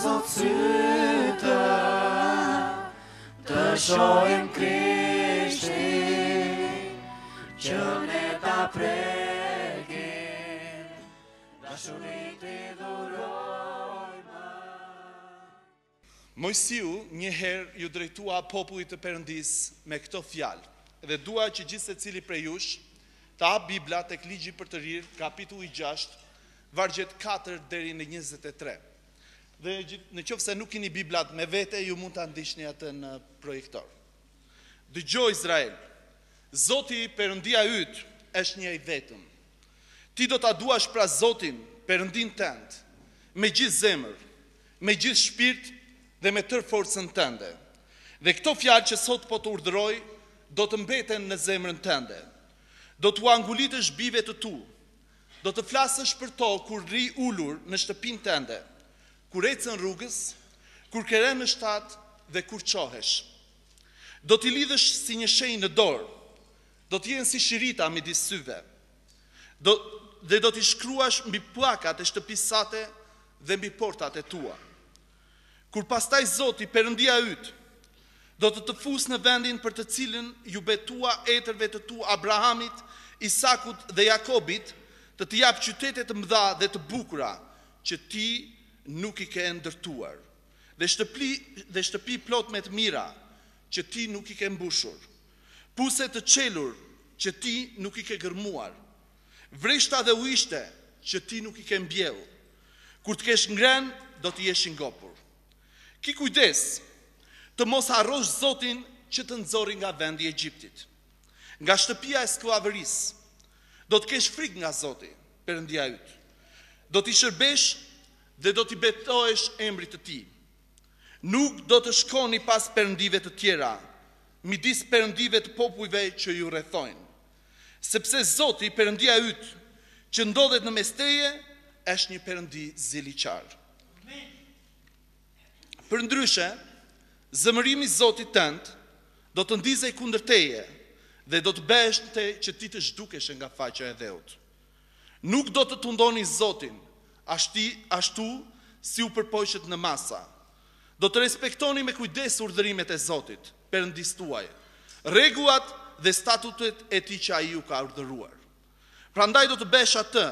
Zot sytë Të shohim Krishtin Që ne ta prekim Dashuri t'i dhurojmë Moisiu një herë iu drejtua popullit të Perëndisë me këto fjalë, dhe dua që gjithsecili prej jush të hapë Bibla tek Ligji i Përtërirë, kapitulli 6, vargjet 4 deri në 23. Dhe në qoftë se nuk keni Biblat me vete, ju mund ta ndiqni atë në projektor. Dëgjo Izrael, Zoti Perëndia yt është një i vetëm. Ti do ta duash pra Zotin, Perëndinë tënd, me gjithë zemër, me gjithë shpirt dhe me tërë forcën tënde. Dhe këto fjalë që sot po të urdhëroj do të mbeten në zemrën tënde. Do t'ua ngulitësh bijve të tu, do të flasësh për to kur rri ulur në shtëpinë tënde, kur ecën rrugës, kur ke rënë në shtat dhe kur çohesh. Do t'i lidhësh si një shenjë në dorë, do të jenë si shirita midis syve. Do dhe do t'i shkruash mbi pllakat e shtëpisë sate dhe mbi portat e tua. Kur pastaj Zoti, Perëndia yt, do të të fusë në vendin për të cilin iu betua etërve të tu Abrahamit, Isakut dhe Jakobit, të të japë qytete të mëdha dhe të bukura që ti nuk i ke ndërtuar, dhe shtëpi dhe shtëpi plot me të mira që ti nuk i ke mbushur, puse të çelur që ti nuk i ke gërmuar, vreshta dhe uishte që ti nuk i ke mbjellë. Kur të kesh ngrënë, do të jesh i ngopur. Ki kujdes, të mos harrosh Zotin që të nxori nga vendi i Egjiptit, nga shtëpia e skllavërisë. Do të kesh frikë nga Zoti, Perëndia yt. Do t'i shërbesh dhe do t'i betohesh emrit të tij. Nuk do të shkoni pas perëndive të tjera, midis perëndive të popujve që ju rrethojnë. Sepse Zoti, Perëndia yt, që ndodhet në mes teje, është një Perëndi ziliqar. Përndryshe, zemërimi i Zotit tënd do të ndizej kundër teje dhe do të bëheshte që ti të zhdukeshe nga faqja e dheut. Nuk do të tundoni Zotin, ashti, ashtu si u përpoqët në Masa. Do të respektoni me kujdes urdhërimet e Zotit, Perëndisë tuaj, rregullat dhe statutet e tij që ai ju ka urdhëruar. Prandaj do të bësh atë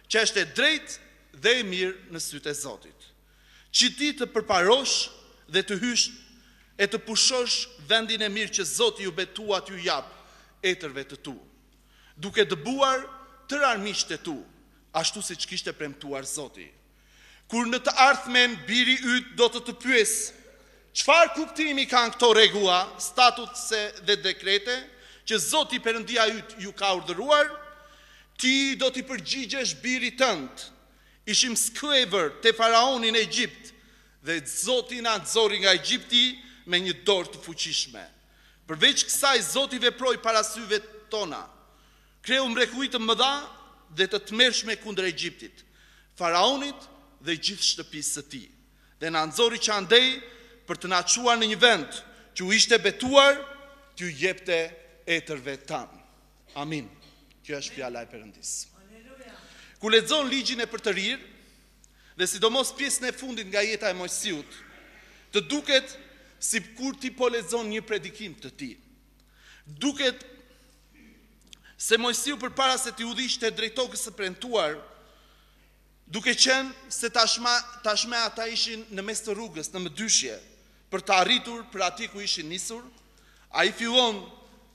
që është e drejtë dhe e mirë në sytë e Zotit. Që ti të përparosh dhe të hysh e të pushosh vendin e mirë që Zoti u betua t'ju japë etërve të tu, duke dëbuar tërë armiqtë e tu, ashtu siç kishte premtuar Zoti. Kur në të ardhmen biri yt do të të pyesë, çfarë kuptimi kanë këto rregulla, statute dhe dekrete që Zoti Perëndia yt ju ka urdhëruar, ti do t'i përgjigjesh birit tënd, ishim skllevër te faraoni në Egjipt dhe Zoti na nxori nga Egjipti me një dorë të fuqishme. Përveç kësaj Zoti veproi para syve tona, Kreu mrekulli të mëdha dhe të tmerrshme kundër Egjiptit, faraonit dhe gjithë shtëpisë së tij, dhe na nxori që andej për të na çuar në një vend që u ishte betuar t'ju jepte etërve tanë. Amin. Kjo është fjala e Perëndisë. Kur lexon ligjin e përtërirë dhe sidomos pjesën e fundit nga jeta e Moisiut, të duket sikur ti po lexon një predikim të tij. Duket se Moisiu përpara se t'i udhëhiqte drejt tokës së premtuar, duke qenë se tashmë tashmë ata ishin në mes të rrugës, në mëdyshje, për të arritur për atje ku ishin nisur, ai fillon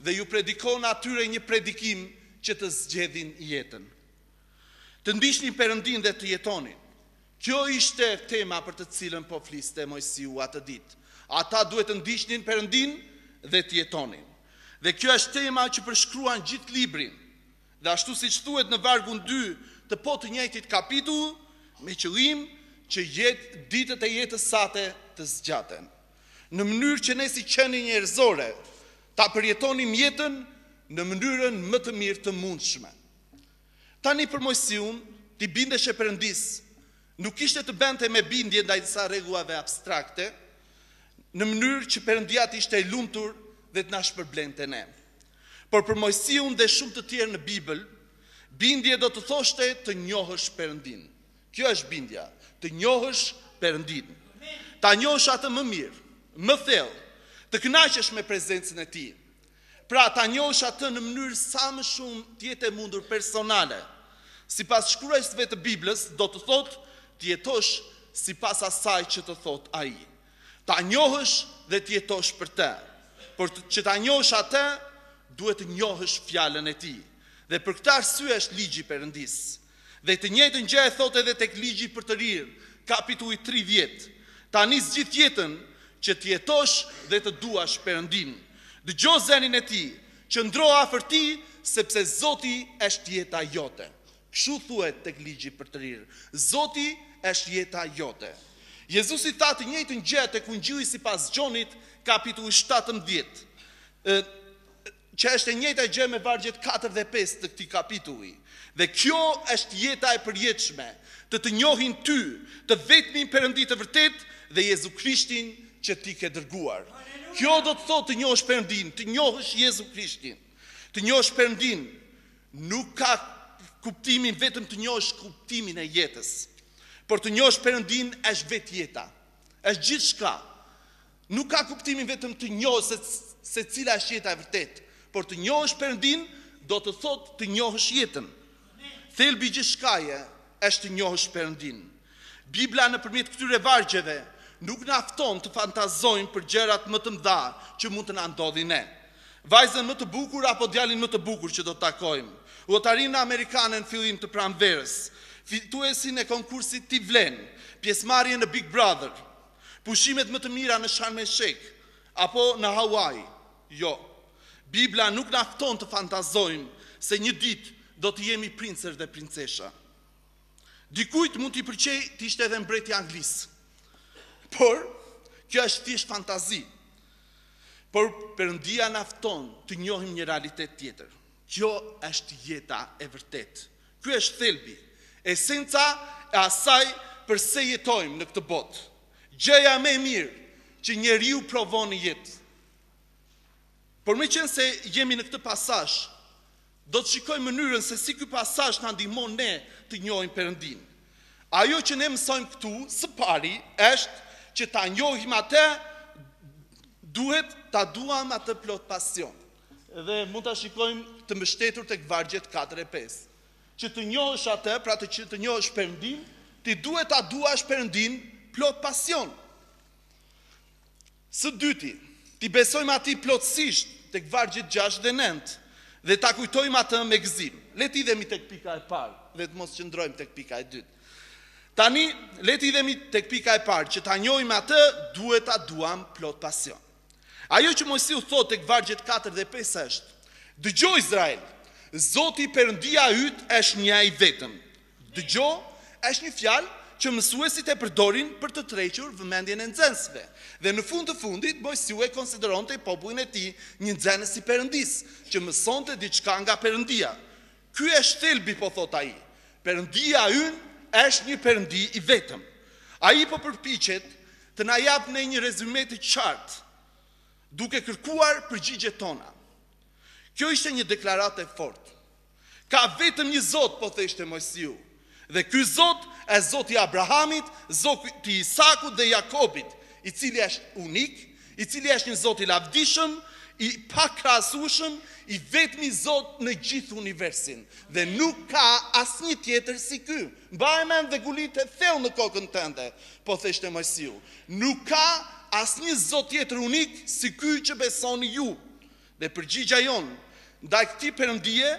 dhe ju predikon atyre një predikim që të zgjedhin jetën. Të ndiqnin Perëndinë dhe të jetonin. Kjo ishte tema për të cilën po fliste Moisiu atë ditë. Ata duhet të ndiqnin Perëndinë dhe të jetonin. Dhe kjo është tema që përshkruan gjithë librin. Dhe ashtu siç thuhet në vargun 2 të po të njëjtit kapitull, me qëllim që jet, ditët e jetës sate të zgjaten. Në mënyrë që ne si qenie njerëzore ta përjetonim jetën në mënyrën më të mirë të mundshme. Tani për Moisiun, t'i bindeshe Perëndisë, nuk kishte të bënte me bindje ndaj disa rregullave abstrakte, në mënyrë që Perëndia të ishte e lumtur dhe të na shpërblente ne. Por për Moisiun dhe shumë të tjerë në Bibël, bindje do të thoshte të njohësh Perëndinë. Kjo është bindja, të njohësh Perëndinë. Ta njohësh atë më mirë, më thellë, të kënaqesh me prezencën e tij. Pra, ta njohësh atë në mënyrë sa më shumë të jetë e mundur personale. Sipas shkruesve të Biblës, do të thotë të jetosh sipas asaj që të thotë ai. Ta njohësh dhe të jetosh për të. Por që ta njohësh atë, duhet të njohësh fjalën e tij. Dhe për këtë arsye është ligji i Perëndisë. Dhe të njëjtën gjë e thotë edhe tek ligji i përtërirë, kapitulli 30. Ta nis gjithë jetën që të jetosh dhe të duash Perëndinë. Dëgjo zërin e tij, qëndro afër tij, sepse Zoti është jeta jote. Kështu thuhet tek ligji i përtërirë. Zoti është jeta jote. Jezusi tha të njëjtën gjë tek Ungjilli sipas Gjonit, kapitulli 17. Që është e njëjta gjë me vargjet 4 dhe 5 të këtij kapitulli. Dhe kjo është jeta e përjetshme, të të njohin ty, të vetmin Perëndi të vërtetë dhe Jezu Krishtin që ti ke dërguar. Kjo do të thotë të njohësh Perëndinë, të njohësh Jezu Krishtin. Të njohësh Perëndinë nuk ka kuptimin vetëm të njohësh kuptimin e jetës. Por të njohësh Perëndinë është vetë jeta. Është gjithçka. Nuk ka kuptimin vetëm të njohësh se se cila është jeta e vërtetë, por të njohësh Perëndinë do të thotë të njohësh jetën. Thelbi i gjithçkaje është të njohësh Perëndinë. Bibla nëpërmjet këtyre vargjeve nuk na fton të fantazojmë për gjërat më të mëdha që mund të na ndodhin ne. Vajzën më të bukur apo djalin më të bukur që do të takojmë. Llotarinë amerikane në fillim të pranverës, fituesin e konkursit Ti vlen, pjesëmarrjen në Big Brother, pushimet më të mira në Sharm el Sheikh apo në Hawaii. Jo. Bibla nuk na fton të fantazojmë se një ditë do të jemi princër dhe princesha. Dikujt mund t'i pëlqejë të ishte edhe mbreti i Anglisë. Por kjo është thjesht fantazi. Por Perëndia na fton të njohim një realitet tjetër. Kjo është jeta e vërtetë. Ky është thelbi, esenca e asaj përse jetojmë në këtë botë. Gjëja më e mirë që njeriu provon në jetë. Por meqenëse jemi në këtë pasazh, do të shikojmë mënyrën se si ky pasazh na ndihmon ne të njohim Perëndinë. Ajo që ne mësojmë këtu, së pari, është që ta njohim atë, duhet ta duam atë plot pasion. Dhe mund ta shikojmë të mbështetur tek vargjet 4 e 5. Që të njohësh atë, pra të që të njohësh Perëndinë, ti duhet ta duash Perëndinë plot pasion. Së dyti, t'i besojmë atij plotësisht tek vargjet 6 dhe 9 dhe ta kujtojmë atë me gëzim. Le të hidhemi tek pika e parë dhe të mos qëndrojmë tek pika e dytë. Tani, le të hidhemi tek pika e parë, që ta njohim atë, duhet ta duam plot pasion. Ajo që Moisiu thotë tek vargjet 4 dhe 5 është: Dëgjo Izrael, Zoti Perëndia yt është një i vetëm. Dëgjo është një fjalë që mësuesit e përdorin për të tërhequr vëmendjen e nxënësve. Dhe në fund të fundit Moisiu e konsideronte popullin e tij një nxënës i Perëndisë, që mësonte diçka nga Perëndia. Ky është thelbi, po thotë ai. Perëndia ynë është një Perëndi i vetëm. Ai po përpiqet të na japë ne një rezume të qartë, duke kërkuar përgjigjet tona. Kjo ishte një deklaratë e fortë. Ka vetëm një Zot, po thoshte Moisiu. Dhe ky Zot është Zoti i Abrahamit, Zoti i Isakut dhe Jakobit, i cili është unik, i cili është një Zot i lavdishëm, i pakrahasueshëm, i vetmi Zot në gjithë universin dhe nuk ka asnjë tjetër si ky. Mbaje mend dhe ngulite thellë në kokën tënde, po thoshte Moisiu. Nuk ka asnjë Zot tjetër unik si ky që besoni ju. Dhe përgjigja jonë ndaj këtij Perëndie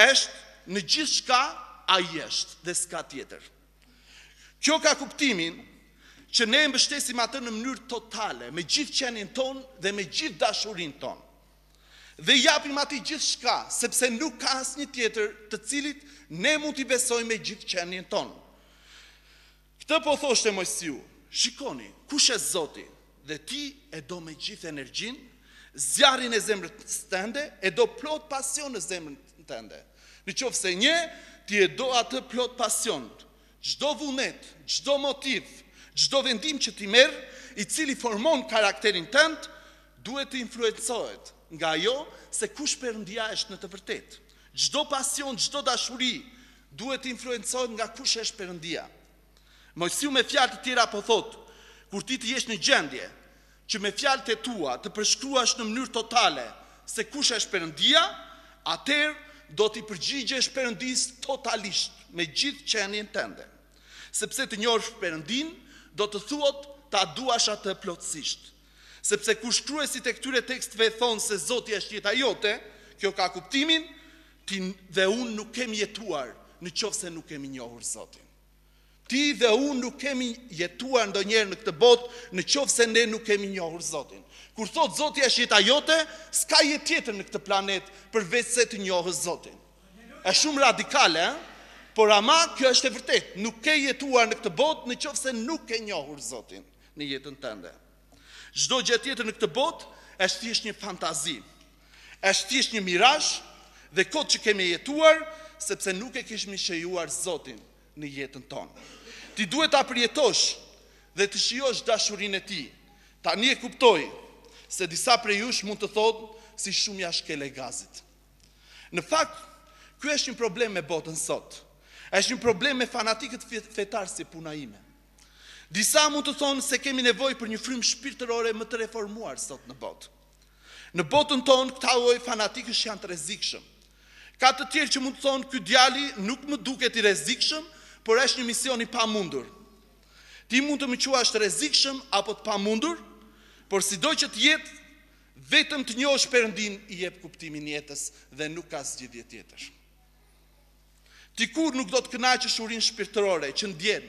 është në gjithçka ai është dhe s'ka tjetër. Kjo ka kuptimin që ne e mbështesim atë në mënyrë totale, me gjithë qenien tonë dhe me gjithë dashurinë tonë. Dhe i japim atij gjithçka, sepse nuk ka asnjë tjetër të cilit ne mund t'i besojmë me gjithë qenien tonë. Këtë po thoshte Moisiu, shikoni, kush është Zoti, dhe ti e do me gjithë energjinë, zjarrin e zemrës tënde, e do plot pasion në zemrën tënde. Në qoftë se një, ti e do atë plot pasion, çdo vullnet, çdo motiv, çdo vendim që ti merr, i cili formon karakterin tënd, duhet të influencohet nga ajo se kush Perëndia është në të vërtetë. Çdo pasion, çdo dashuri duhet të influencohet nga kush është Perëndia. Moisiu me fjalë të tjera po thotë, kur ti të jesh në gjendje që me fjalët e tua të përshkruash në mënyrë totale se kush është Perëndia, atëherë do t'i përgjigjesh Perëndisë totalisht, me gjithë qenien tënde. Sepse të njohësh Perëndinë do të thotë ta duash atë plotësisht. Sepse kur shkruesit e këtyre teksteve thonë se Zoti është jeta jote, kjo ka kuptimin ti dhe unë nuk kemi jetuar në qoftë se nuk kemi njohur Zotin. Ti dhe unë nuk kemi jetuar ndonjëherë në këtë botë në qoftë se ne nuk kemi njohur Zotin. Kur thotë Zoti është jeta jote, s'ka jetë tjetër në këtë planet përveç se të njohësh Zotin. Është shumë radikale, ëh? Por ama kjo është e vërtetë. Nuk ke jetuar në këtë botë në qoftë se nuk ke njohur Zotin në jetën tënde. Çdo gjë tjetër në këtë botë është thjesht një fantazi. Është thjesht një mirazh dhe kot që kemi jetuar sepse nuk e kishmi shijuar Zotin në jetën tonë. Ti duhet ta përjetosh dhe të shijosh dashurinë e tij. Tani e kuptoj se disa prej jush mund të thonë si shumë ia shkele gazit. Në fakt, ky është një problem me botën sot. Është një problem me fanatikët fetarë si puna ime. Disa mund të thonë se kemi nevojë për një frymë shpirtërore më të reformuar sot në botë. Në botën tonë këta lloj fanatikësh janë të rrezikshëm. Ka të tjerë që mund të thonë ky djali nuk më duket i rrezikshëm, por është një mision i pamundur. Ti mund të më quash të rrezikshëm apo të pamundur, por sido që të jetë, vetëm të njohësh Perëndinë i jep kuptimin jetës dhe nuk ka zgjidhje tjetër. Ti kurrë nuk do të kënaqësh urinë shpirtërore që ndjen.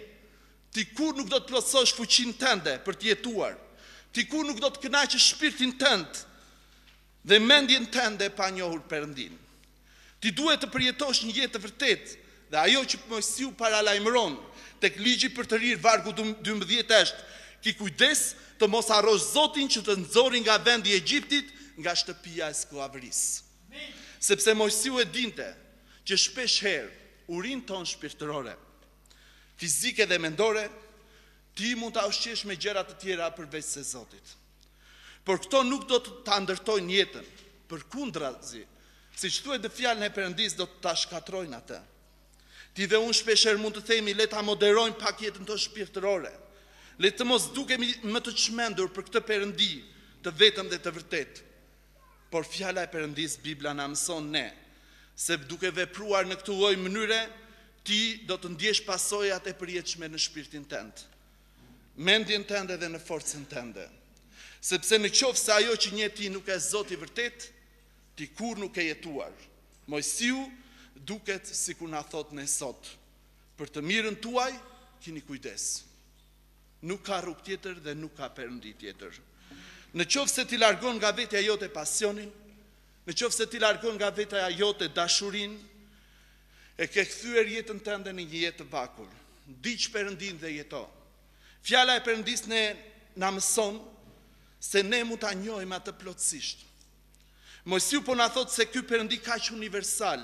Ti kurrë nuk do të plotësosh fuqinë tënde për të jetuar. Ti kurrë nuk do të kënaqësh shpirtin tënd dhe mendjen tënde pa njohur Perëndinë. Ti duhet të përjetosh një jetë të vërtetë dhe ajo që Moisiu paralajmëron tek ligji i përtërirë vargu 12 është, ki kujdes të mos harrosh Zotin që të nxori nga vendi i Egjiptit, nga shtëpia e skllavërisë. Sepse Moisiu e dinte që shpesh herë urinë tonë shpirtërore, fizike dhe mendore, ti mund ta ushqesh me gjëra të tjera përveç se Zotit. Por këto nuk do të ta ndërtojnë jetën, përkundrazi, siç thuhet në fjalën e Perëndisë, do të ta shkatërrojnë atë. Ti dhe unë shpeshherë mund të themi le ta moderojmë pak jetën tonë shpirtërore. Le të mos dukemi më të çmendur për këtë Perëndi të vetëm dhe të vërtetë. Por fjala e Perëndisë Bibla na mëson ne se duke vepruar në këtë lloj mënyre ti do të ndjesh pasojat e përjetshme në shpirtin tënd, mendjen tënde dhe në forcën tënde. Sepse në qoftë se ajo që njeh ti nuk është Zoti i vërtetë, ti kurrë nuk ke jetuar. Moisiu duket sikur na thotë ne sot, për të mirën tuaj kini kujdes. Nuk ka rrugë tjetër dhe nuk ka perëndi tjetër. Në qoftë se ti largon nga vetja jote pasionin, në qoftë se ti largon nga vetja jote dashurinë, e ke kthyer jetën tënde në një jetë të vakur. Ndiq Perëndinë dhe jeto. Fjala e Perëndisë ne na mëson se ne mund ta njohim atë plotësisht. Moisiu po na thotë se ky Perëndi kaq universal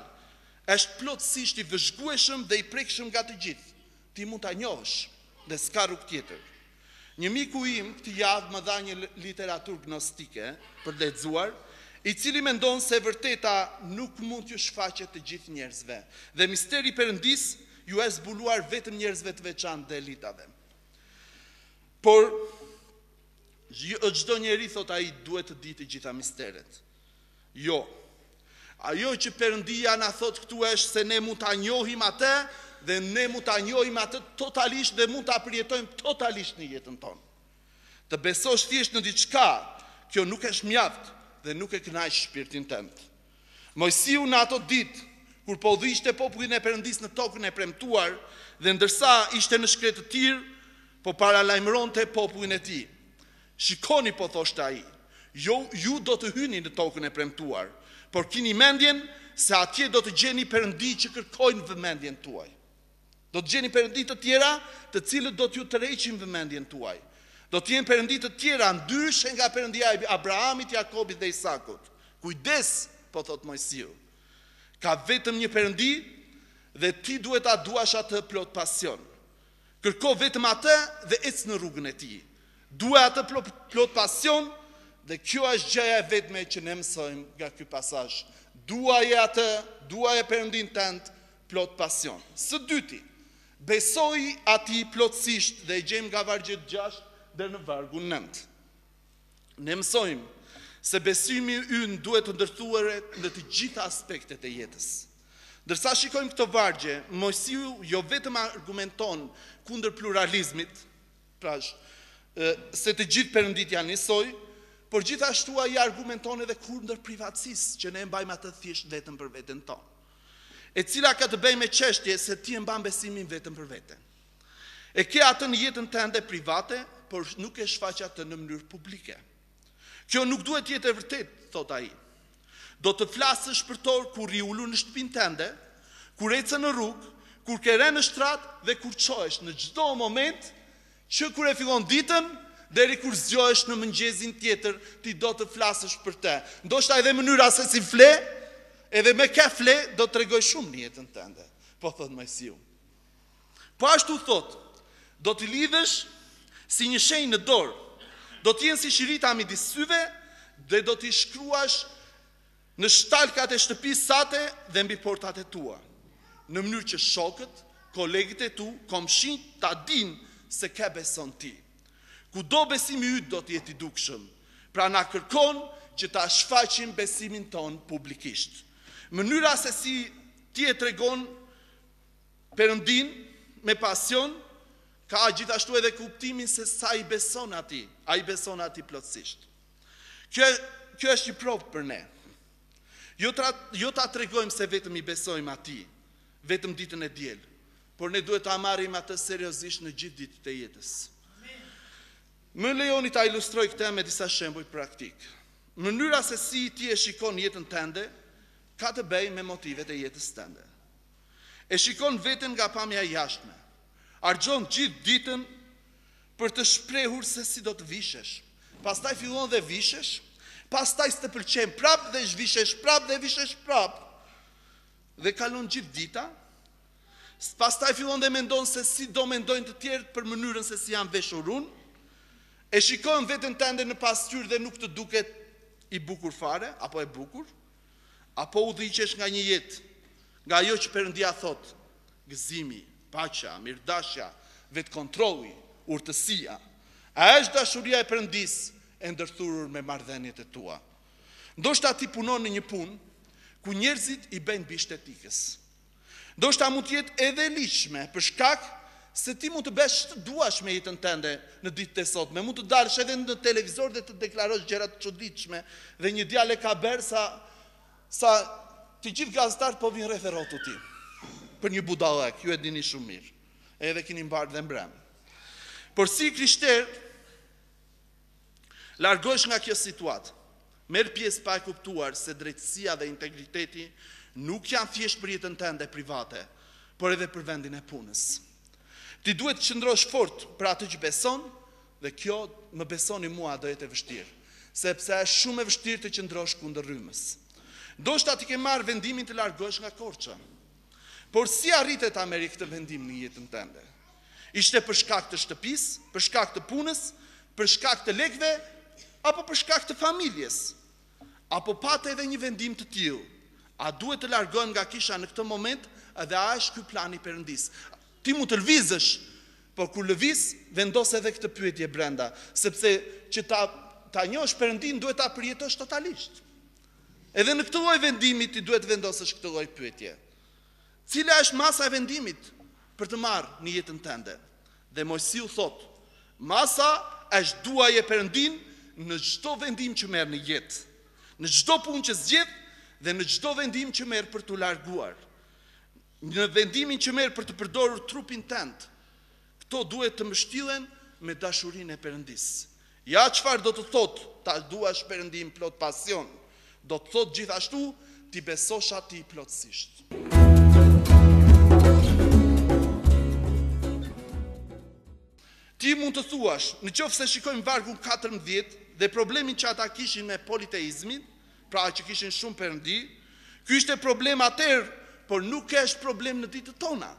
është plotësisht i vëzhgueshëm dhe i prekshëm nga të gjithë. Ti mund ta njohësh dhe s'ka rrugë tjetër. Një miku im këtë javë më dha një literaturë gnostike për të lexuar, i cili mendon se e vërteta nuk mund t'ju shfaqet të gjithë njerëzve dhe misteri i Perëndisë ju është zbuluar vetëm njerëzve të veçantë dhe elitave. Por çdo njeri, thotë ai, duhet të dijë të gjitha misteret. Jo. Ajo që Perëndia na thotë këtu është se ne mund ta njohim atë dhe ne mund ta njohim atë totalisht dhe mund ta përjetojmë totalisht në jetën tonë. Të besosh thjesht në diçka, kjo nuk është mjaft dhe nuk e kënaq shpirtin tënd. Moisiu në ato ditë kur po udhëhiqte popullin e Perëndisë në tokën e premtuar dhe ndërsa ishte në shkretëtirë, po paralajmëronte popullin e tij. Shikoni, po thoshte ai, jo, ju do të hyni në tokën e premtuar, por kini mendjen se atje do të gjeni perëndi që kërkojnë vëmendjen tuaj. Do të gjeni perëndi të tjera, të cilët do t'ju tërheqin vëmendjen tuaj. Do të jenë perëndi të tjera, ndryshe nga perëndia e Abrahamit, Jakobit dhe Isakut. Kujdes, po thotë Moisiu. Ka vetëm një perëndi dhe ti duhet ta duash atë plot pasion. Kërko vetëm atë dhe ec në rrugën e tij. Duaje atë plot pasion dhe kjo është gjëja e vetme që ne mësojmë nga ky pasazh. Duaje atë, duaje Perëndinë tënd plot pasion. Së dyti, Besoji atij plotësisht dhe e gjejmë nga vargjet 6 deri në vargun 9. Ne mësojmë se besimi ynë duhet të ndërthuret në të gjitha aspektet e jetës. Ndërsa shikojmë këto vargje, Moisiu jo vetëm argumenton kundër pluralizmit, pra se të gjithë perënditë janë njësoj, por gjithashtu ai argumenton edhe kundër privatësisë, që ne e mbajmë atë thjesht vetëm për veten tonë. E cila ka të bëjë me çështje se ti e mban besimin vetëm për veten. E ke atë në jetën tënde private, por nuk e shfaq atë në mënyrë publike. Kjo nuk duhet të jetë e vërtetë, thotë ai. Do të flasësh për to kur rri ulur në shtëpinë tënde, kur ecën në rrugë, kur ke rënë në shtrat dhe kur çohesh në çdo moment që kur e fillon ditën deri kur zgjohesh në mëngjesin tjetër, ti do të flasësh për të. Ndoshta edhe mënyra se si fle, edhe me kë fle do të tregojë shumë në jetën tënde, po thotë Moisiu. Po ashtu thotë, do t'i lidhësh si një shenjë në dorë, do të jenë si shirita midis syve dhe do t'i shkruash në shtalkat e shtëpisë sate dhe mbi portat e tua, në mënyrë që shokët, kolegët e tu, komshinjtë ta dinë se kë beson ti. Kudo besimi yt do të jetë i dukshëm. Pra na kërkon që ta shfaqim besimin tonë publikisht. Mënyra se si ti e tregon Perëndinë me pasion ka gjithashtu edhe kuptimin se sa i beson atij, a i beson atij plotësisht. Kjo kjo është një provë për ne. Jo tra, jo ta tregojmë se vetëm i besojmë atij, vetëm ditën e diel, por ne duhet ta marrim atë seriozisht në gjithë ditët e jetës. Më lejoni ta ilustroj këtë me disa shembuj praktikë. Mënyra se si ti e shikon jetën tënde ka të bëjë me motivet e jetës tënde. E shikon veten nga pamja e jashtme. Harxhon gjithë ditën për të shprehur se si do të vishesh. Pastaj fillon dhe vishesh, pastaj s'të pëlqen prapë dhe zhvishesh prapë dhe vishesh prapë. Dhe kalon gjithë dita. Pastaj fillon dhe mendon se si do mendojnë të tjerët për mënyrën se si jam veshur unë. E shikon veten tënde në pasqyrë dhe nuk të duket i bukur fare apo e bukur. Apo udhëhiqesh nga një jetë, nga ajo që Perëndia thotë, gëzimi, paqja, mirëdashja, vetëkontrolli, urtësia. A është dashuria e Perëndisë e ndërthurur me marrëdhëniet e tua? Ndoshta ti punon në një punë ku njerëzit i bëjnë bisht etikës. Ndoshta mund të jetë edhe e ligjshme, për shkak se ti mund të bësh ç'të duash me jetën tënde në ditët e sotme. Mund të dalësh edhe në televizor dhe të deklarosh gjëra të çuditshme dhe një djalë e ka bërë sa sa të gjithë gazetarët po vijnë rreth e rrotull tij. Për një budallëk, ju e dini shumë mirë. Edhe keni mbarë dhe mbrëmë. Por si i krishterë, Largohesh nga kjo situatë. Merr pjesë pa e kuptuar se drejtësia dhe integriteti nuk janë thjesht për jetën tënde private, por edhe për vendin e punës. Ti duhet të qëndrosh fort për atë që beson dhe kjo, më besoni mua, do jetë e vështirë, sepse është shumë e vështirë të qëndrosh kundër rrymës. Ndoshta ti ke marrë vendimin të largohesh nga Korça. Por si arrite ta merrje këtë vendim në jetën tënde? Ishte për shkak të shtëpisë, për shkak të punës, për shkak të lekëve apo për shkak të familjes? Apo pate edhe një vendim të tillë? A duhet të largohem nga kisha në këtë moment dhe a është ky plani i Perëndisë? Ti mund të lëvizësh, por kur lëviz, vendos edhe këtë pyetje brenda, sepse që ta ta njohësh Perëndinë duhet ta përjetosh totalisht. Edhe në këtë lloj vendimi ti duhet të vendosësh këtë lloj pyetje. Cila është masa e vendimit për të marrë në jetën tënde? Dhe Moisiu thotë, masa është duaje Perëndinë në çdo vendim që merr në jetë, në çdo punë që zgjedh dhe në çdo vendim që merr për t'u larguar. Në vendimin që merr për të përdorur trupin tënd, Këto duhet të mbështillen me dashurinë e Perëndisë. Ja çfarë do të thotë ta duash Perëndinë plot pasion. Do të thotë gjithashtu t'i besosh atij plotësisht. Ti mund të thuash, në qoftë se shikojmë vargun 14 dhe problemin që ata kishin me politeizmin, pra që kishin shumë perëndi, ky ishte problem atëherë, por nuk është problem në ditët tona.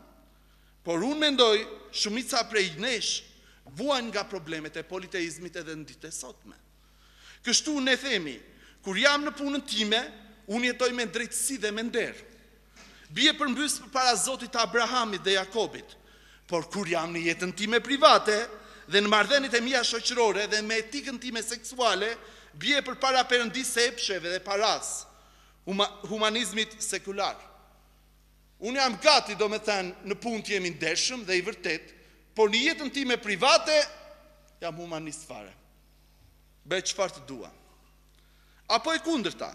Por unë mendoj, shumica prej nesh vuajnë nga problemet e politeizmit edhe në ditët e sotme. Kështu ne themi, kur jam në punën time, unë jetoj me drejtësi dhe me nder. Bie përmbys përpara Zotit të Abrahamit dhe Jakobit. Por kur jam në jetën time private dhe në marrëdhëniet e mia shoqërore dhe me etikën time seksuale, bie përpara Perëndisë së epsheve dhe parasë, huma, humanizmit sekular. Unë jam gati, domethënë, në punë të jem i ndershëm dhe i vërtetë, por në jetën time private jam humanist fare. Bëj çfarë të dua. Apo e kundërta.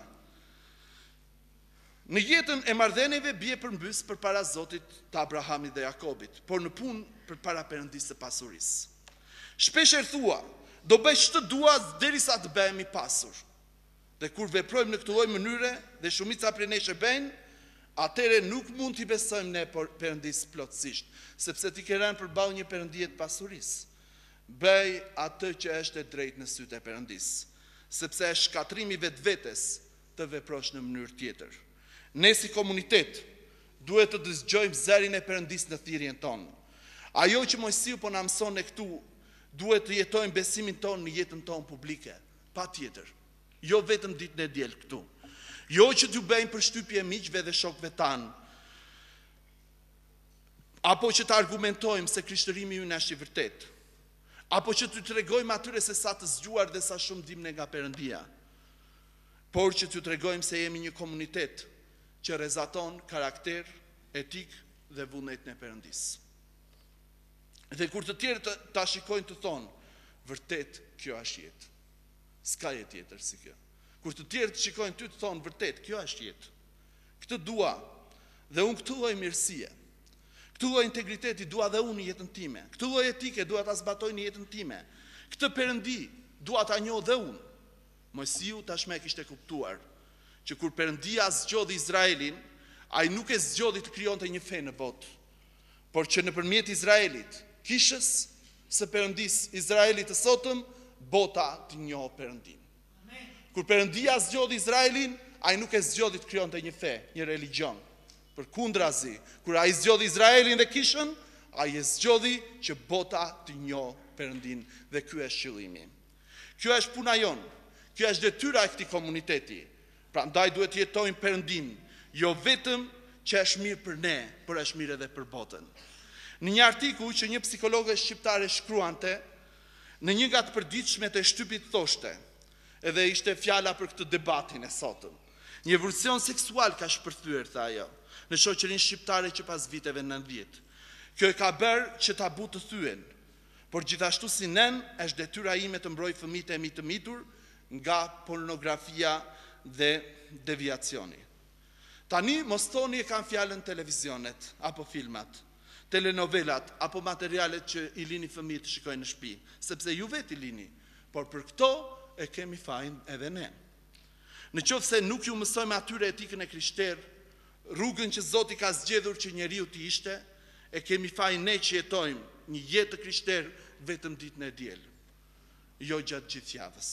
Në jetën e marrëdhënieve bie përmbys përpara Zotit të Abrahamit dhe Jakobit, por në punë përpara Perëndisë së pasurisë. Shpeshherë thua, do bëj ç'të dua derisa të bëhem i pasur. Dhe kur veprojmë në këtë lloj mënyre, dhe shumica prej nesh e bëjnë, atëherë nuk mund t'i besojmë ne Perëndisë plotësisht, sepse ti ke rënë përballë një Perëndie të pasurisë. Bëj atë që është e drejtë në sytë e Perëndisë, sepse është shkatërrim i vetvetes të veprosh në mënyrë tjetër. Ne si komunitet duhet të dëgjojmë zërin e Perëndisë në thirrjen tonë. Ajo që Moisiu po na mëson ne këtu, duhet të jetojmë besimin tonë në jetën tonë publike, patjetër. Jo vetëm ditën e diel këtu. Jo që t'ju bëjmë përshtypje miqve dhe shokëve tanë, apo që të argumentojmë se krishtërimi ynë është i vërtetë, apo që t'ju tregojmë atyre se sa të zgjuar dhe sa shumë dimë ne nga Perëndia. Por që t'ju tregojmë se jemi një komunitet që rrezaton karakter, etikë dhe vullnetin e Perëndisë. Dhe kur të tjerët ta shikojnë të thonë, vërtet kjo është jetë. S'ka jetë tjetër si kjo. Kur të tjerët të shikojnë ty të thonë, vërtet kjo është jetë. Këtë dua dhe unë këtë lloj mirësie. Këtë lloj integriteti dua dhe unë në jetën time. Këtë lloj etike dua ta zbatoj në jetën time. Këtë Perëndi dua ta njoh dhe unë. Moisiu tashmë e kishte kuptuar që kur Perëndia zgjodhi Izraelin, ai nuk e zgjodhi të krijonte një fe në botë, por që nëpërmjet Izraelit, kishës së Perëndisë, Izraelit të sotëm, bota të njohë Perëndinë. Kur Perëndia zgjodhi Izraelin, ai nuk e zgjodhi të krijonte një fe, një religjion. Përkundrazi, kur ai zgjodhi Izraelin dhe kishën, ai e zgjodhi që bota të njohë Perëndinë dhe ky është qëllimi. Kjo është puna jonë, kjo është detyra e këtij komuniteti. Prandaj duhet të jetojmë Perëndinë, jo vetëm që është mirë për ne, por është mirë edhe për botën. Në një artikull që një psikologe shqiptare shkruante, në një nga të përditshmet e shtypit thoshte, edhe ishte fjala për këtë debatin e sotëm. Një evolucion seksual ka shpërthyer, tha ajo, në shoqërinë shqiptare që pas viteve 90. Kjo e ka bërë që tabutë të thyhen, Por gjithashtu si nënë, është detyra ime të mbroj fëmijët e mi të mitur nga pornografia dhe deviacioni. Tani mos thoni e kam fjalën televizionet apo filmat, telenovelat apo materialet që i lini fëmijët të shikojnë në shtëpi, sepse ju vetë i lini, por për këto e kemi fajin edhe ne. Në qoftë se nuk ju mësojmë atyre etikën e krishterë, rrugën që Zoti ka zgjedhur që njeriu të ishte, e kemi fajin ne që jetojmë një jetë të krishterë vetëm ditën e diel, jo gjatë gjithë javës.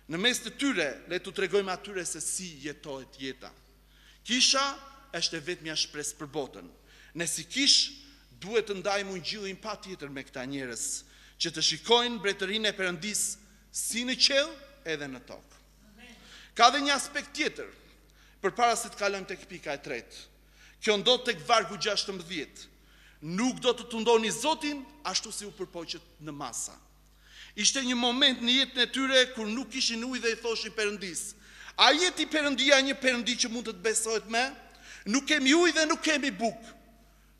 Në mes të tyre, le t'u tregojmë atyre se si jetohet jeta. Kisha është e vetmja shpresë për botën. Ne si kishë duhet të ndajmë ungjillin patjetër me këta njerëz, që të shikojnë mbretërinë e Perëndisë si në qiell edhe në tokë. Ka dhe një aspekt tjetër, përpara se të kalojmë tek pika e tretë. Kjo ndodh tek vargu 16. Nuk do të tundoni Zotin ashtu si u përpoqët në Masa. Ishte një moment në jetën e tyre kur nuk kishin ujë dhe i thoshin Perëndisë, A je ti Perëndia një Perëndi që mund të të besohet me? Nuk kemi ujë dhe nuk kemi bukë.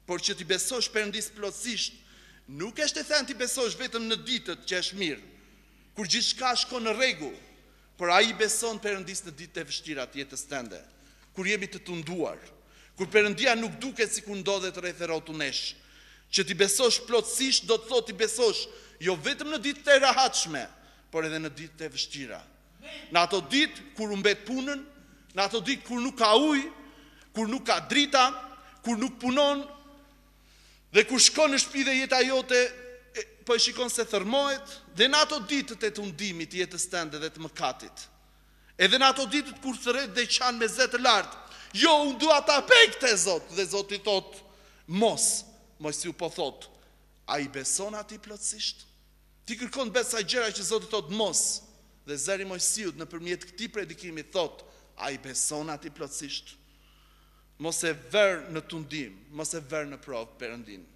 Por që t'i besosh Perëndisë plotësisht, nuk është e thënë t'i besosh vetëm në ditët që është mirë, kur gjithçka shkon në rregull, por a i beson Perëndisë në ditët e vështira të jetës tënde, kur jemi të tunduar, kur Perëndia nuk duket sikur ndodhet rreth e rrotull nesh. Që t'i besosh plotësisht do të thotë t'i besosh jo vetëm në ditët e rehatshme, por edhe në ditët e vështira. Në ato ditë kur humbet punën, në ato ditë kur nuk ka ujë, kur nuk ka drita, kur nuk punon dhe kur shkon në shtëpi dhe jeta jote po e shikon se thërrmohet dhe në ato ditët e tundimit të jetës tënde dhe të mëkatit. Edhe në ato ditët kur thërret dhe qan me zë të lartë, jo, unë dua ta bëj këtë Zot, dhe Zoti thotë, mos, Moisiu po thotë, a i beson atij plotësisht? Ti kërkon të bësh ca gjëra që Zoti thotë mos, dhe zëri i Moisiut nëpërmjet këtij predikimi thotë, a i beson atij plotësisht? Mos e vër në tundim, mos e vër në provë Perëndinë.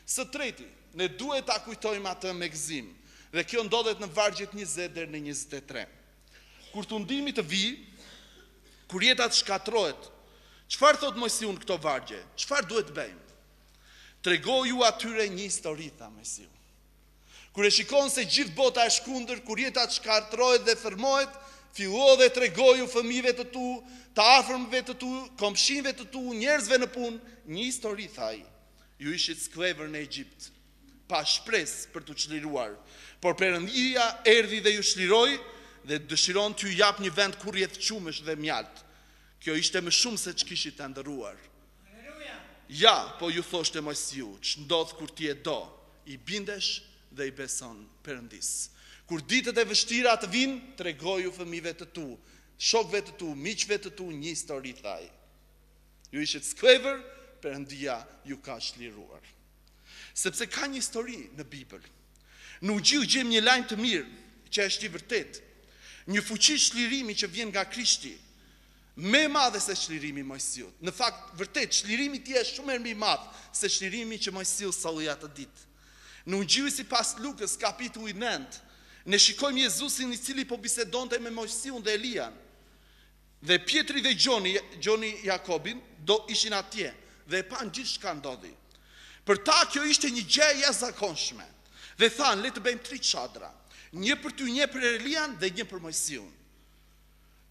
Së treti, ne duhet ta kujtojmë atë me gëzim, dhe kjo ndodhet në vargjet 20 deri në 23. Kur tundimi të vijë, kur jeta të shkatërrohet, çfarë thotë Moisiu në këto vargje? Çfarë duhet të bëjmë? Tregoju atyre një histori, tha Moisiu. Kur e shikon se gjithë bota është kundër, kur jeta të shkatërrohet dhe thërrmohet, fillo dhe tregoju fëmijëve të tu, të afërmve të tu, komshinjve të tu, njerëzve në punë, një histori, tha ai. Ju ishit skllevër në Egjipt, pa shpresë për t'u çliruar, por Perëndia erdhi dhe ju çliroi dhe dëshiron t'ju japë një vend ku rrjedh qumësht dhe mjaltë. Kjo ishte më shumë se ç'kishit ëndërruar. Ja, po ju thoshte Moisiu, ç'ndodh kur ti e do, i bindesh dhe i beson Perëndisë. Kur ditët e vështira të vijnë, tregoju fëmijëve të tu, shokëve të tu, miqve të tu një histori, tha ai. Ju ishit skllevër, Perëndia ju ka çliruar. Sepse ka një histori në Bibël. Në Ungjill gjejmë një lajm të mirë, që është i vërtetë. Një fuqi çlirimi që vjen nga Krishti, Më e madhe se çlirimi i Moisiut. Në fakt, vërtet, çlirimi i tij është shumë herë më i madh se çlirimi që Moisiu solli atë ditë. Në Ungjillin sipas Lukës, kapitulli 9, ne shikojmë Jezusin i cili po bisedonte me Moisiun dhe Elian. Dhe Pjetri dhe Gjoni, Gjoni Jakobin, do ishin atje dhe e panë gjithçka ndodhi. Për ta kjo ishte një gjë e jashtëzakonshme. Dhe thanë, le të bëjmë tri çadra, një për ty, një për Elian dhe një për Moisiun.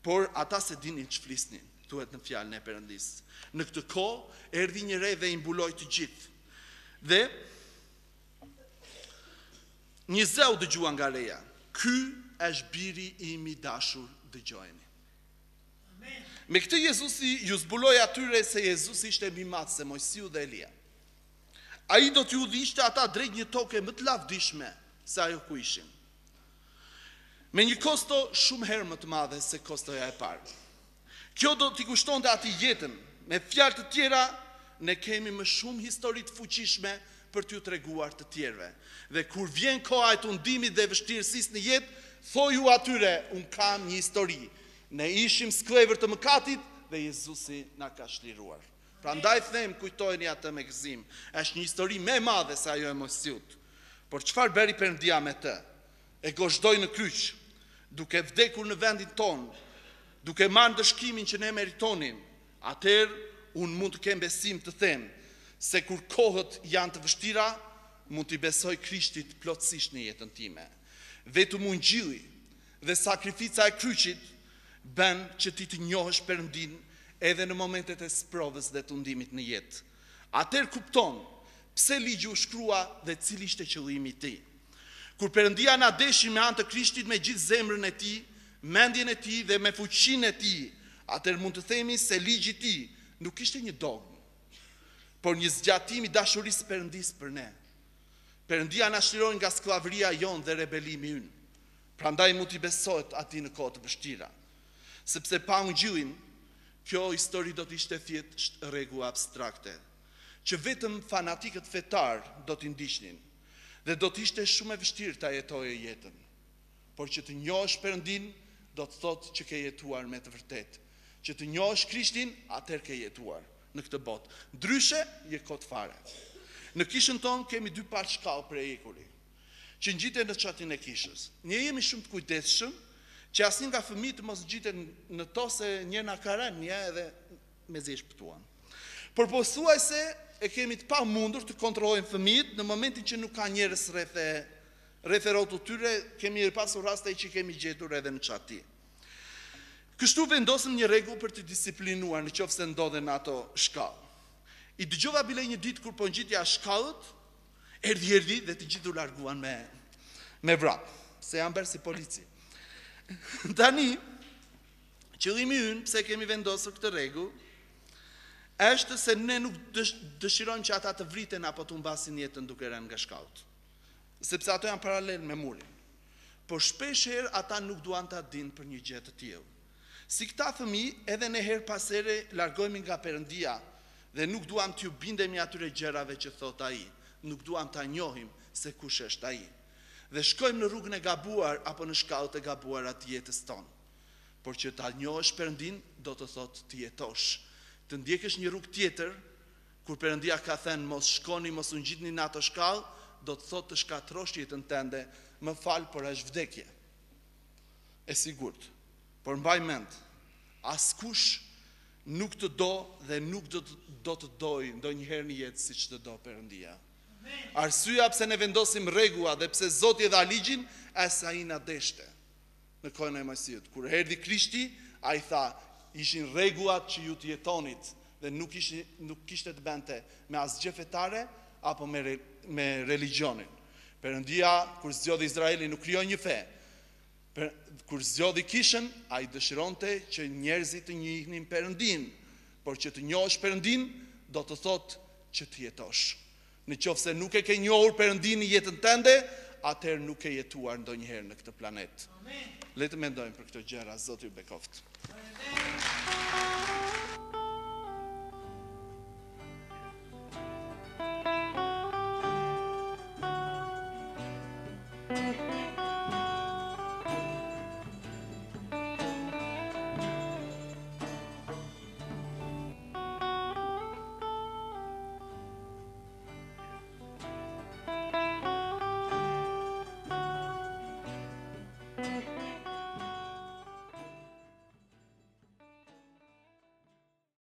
Por ata s'e dinin ç'flisnin, thuhet në fjalën e Perëndisë. Në këtë kohë erdhi një re dhe i mbuloi të gjithë. Dhe një zë u dëgjua nga reja. Ky është biri im i dashur, dëgjojeni. Me këtë Jezusi ju zbuloi atyre se Jezusi ishte më i madh se Moisiu dhe Elia. Ai do t'i udhëhiqte ata drejt një toke më të lavdishme se ajo ku ishin. Me një kosto shumë herë më të madhe se kostoja e parë. Kjo do t'i kushtonte atij jetën. Me fjalë të tjera, ne kemi më shumë histori të fuqishme për t'ju treguar të tjerëve. Dhe kur vjen koha e tundimit dhe vështirësisë në jetë, thoju atyre, unë kam një histori. Ne ishim skllevër të mëkatit dhe Jezusi na ka çliruar. Prandaj them, kujtojeni atë me gëzim. Është një histori më e madhe se ajo e Moisiut. Por çfarë bëri Perëndia me të? E gozhdoi në kryq, duke vdekur në vendin tonë, duke marrë ndëshkimin që ne meritonim. Atëherë unë mund të kem besim të them se kur kohët janë të vështira, mund t'i besoj Krishtit plotësisht në jetën time. Vetëm ungjilli dhe sakrifica e kryqit bën që ti të njohësh Perëndinë edhe në momentet e sprovës dhe tundimit në jetë. Atëherë kupton pse ligji u shkrua dhe cili ishte qëllimi i tij. Kur Perëndia na deshi me anë të Krishtit me gjithë zemrën e tij, mendjen e tij dhe me fuqinë e tij, atëherë mund të themi se ligji i tij nuk ishte një dogmë, por një zgjatim i dashurisë së Perëndisë për ne. Perëndia na çliroi nga skllavëria jonë dhe rebelimi ynë. Prandaj mund t'i besohet atij në kohë të vështira. Sepse pa ungjillin, kjo histori do të ishte thjesht rregull abstrakte, që vetëm fanatikët fetarë do t'i ndiqnin dhe do të ishte shumë e vështirë ta jetoje jetën. Por që të njohësh Perëndinë do të thotë që ke jetuar me të vërtetë. Që të njohësh Krishtin, atëherë ke jetuar në këtë botë. Ndryshe, je kot fare. Në kishën tonë kemi dy palë shkallë prej hekuri. që ngjiten në çatinë e kishës. Ne jemi shumë të kujdesshëm që asnjë nga fëmijët të mos ngjitet në to se një na ka rënë një edhe mezi e shpëtuam. Por pothuajse e kemi të pamundur të kontrollojmë fëmijët në momentin që nuk ka njerëz rreth e rreth e rrotull tyre, kemi pasur raste që kemi gjetur edhe në çati. Kështu vendosëm një rregull për t'i disiplinuar në qoftë se ndodhen në ato shkallë. I dëgjova bile një ditë kur po ngjitja shkallët, Erdhi, erdhi dhe të gjithë u larguan me, me vrap, se janë bërë si polici. Tani, qëllimi ynë, pse kemi vendosur këtë rregull, është se ne nuk dëshirojmë që ata të vriten apo të humbasin jetën duke rënë nga shkallët. Sepse ato janë paralel me murin. Por shpesh herë ata nuk duan ta dinë për një gjë të tillë. Si këta fëmijë, edhe ne herë pas here largohemi nga Perëndia dhe nuk duam t'ju bindemi atyre gjërave që thotë Ai, nuk duam ta njohim se kush është Ai. Dhe shkojmë në rrugën e gabuar apo në shkallët e gabuara të jetës tonë. Por që ta njohësh Perëndinë do të thotë të jetosh. Të ndjekësh një rrugë tjetër. Kur Perëndia ka thënë mos shkoni, mos u ngjitni në ato shkallë, do të thotë të shkatërrosh jetën tënde, më fal, por është vdekje. E sigurt. Por mbaj mend, askush nuk të do dhe nuk do të, do të dojë ndonjëherë në jetë siç të do Perëndia. Arsyeja pse ne vendosim rregulla dhe pse Zoti e dha ligjin, është se ai na deshte në kohën e Moisiut. Kur erdhi Krishti, ai tha, ishin rregullat që ju të jetonit dhe nuk ishin nuk kishte të bënte me asgjë fetare apo me re, me religjionin. Perëndia kur zgjodhi Izraelin nuk krijoi një fe. Per, kur zgjodhi kishën, ai dëshironte që njerëzit të njihnin Perëndinë, por që të njohësh Perëndinë do të thotë që të jetosh. Në qoftë se nuk e ke njohur Perëndinë në jetën tënde, atëherë nuk ke jetuar ndonjëherë në këtë planet. Le të mendojmë për këto gjëra, Zoti ju bekoftë.